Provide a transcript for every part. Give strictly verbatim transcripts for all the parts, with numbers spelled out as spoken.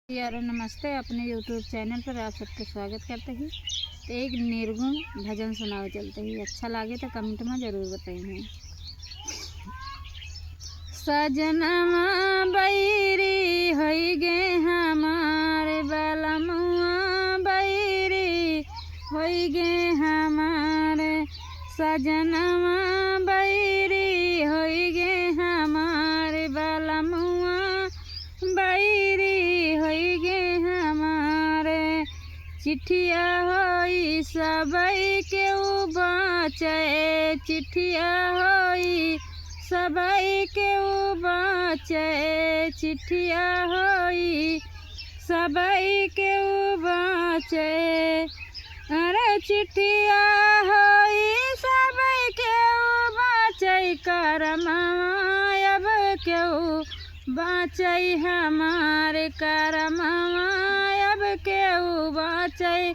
यारो नमस्ते, अपने YouTube चैनल पर आप सबके स्वागत करते ही। तो एक निर्गुण भजन सुनावे चलते ही, अच्छा लागे तो कमेंट में जरूर बताइए। सजनवा बैरी होई गे हमार, बलमुआ बैरी होई गे हमार। सजनवा बैरी होई गे हमार, बलमुआ बैरी होई गे हमार। चिट्ठिया होई सबई केहू बाँचे, चिट्ठिया होई सबई केहू बाँचे, चिट्ठिया होई सबई केहू बाँचे। अरे चिट्ठिया होई सबई केहू बाँचे, करमवा अब केहू बाँचे हमार, करमवा अब केहू बाँचे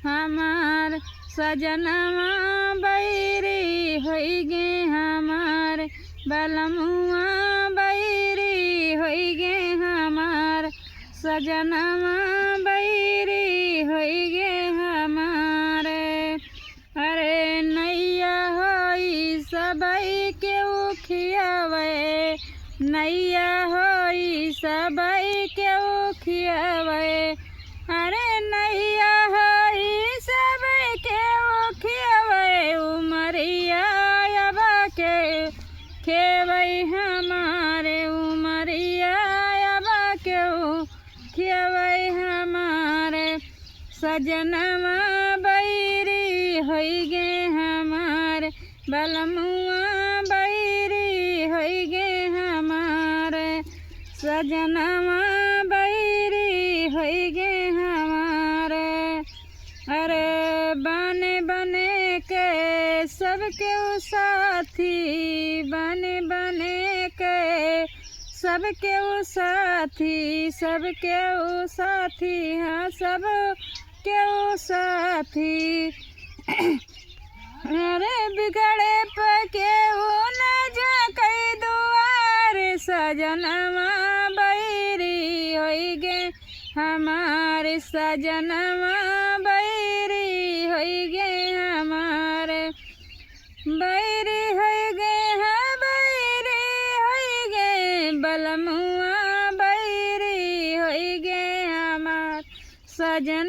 हमार। सजनवा बैरी होई गे हमार, बलमुआ बैरी होई गे हमार। सजनवा बैरी होई गे हमार। अरे नैया होई सबई केहू खियावे, नैया होई सबई केहू खियावे। अरे नैया होई सबई केहू खियावे, उमरिया अब केहू खियावे हमार, उमरिया अब केहू खियावे हमार। सजनवा बैरी होई गे हमार, बलमुआ बैरी होई गे हमार। सजनवा बैरी होई गे हमार। अरे बने बने के सबके उ साथी, बने बने के सबके उ साथी, सबके उ साथी, हाँ, सबके उ साथी। अरे बिगड़े पे केहू न झाँकै दुआर, सजनवा बैरी होई गे हमार, सजनवा बैरी होई गे हमार। बैरी होई गे, हाँ, बैरी होई गे, बलमुआ बैरी होई गे हमार। सजन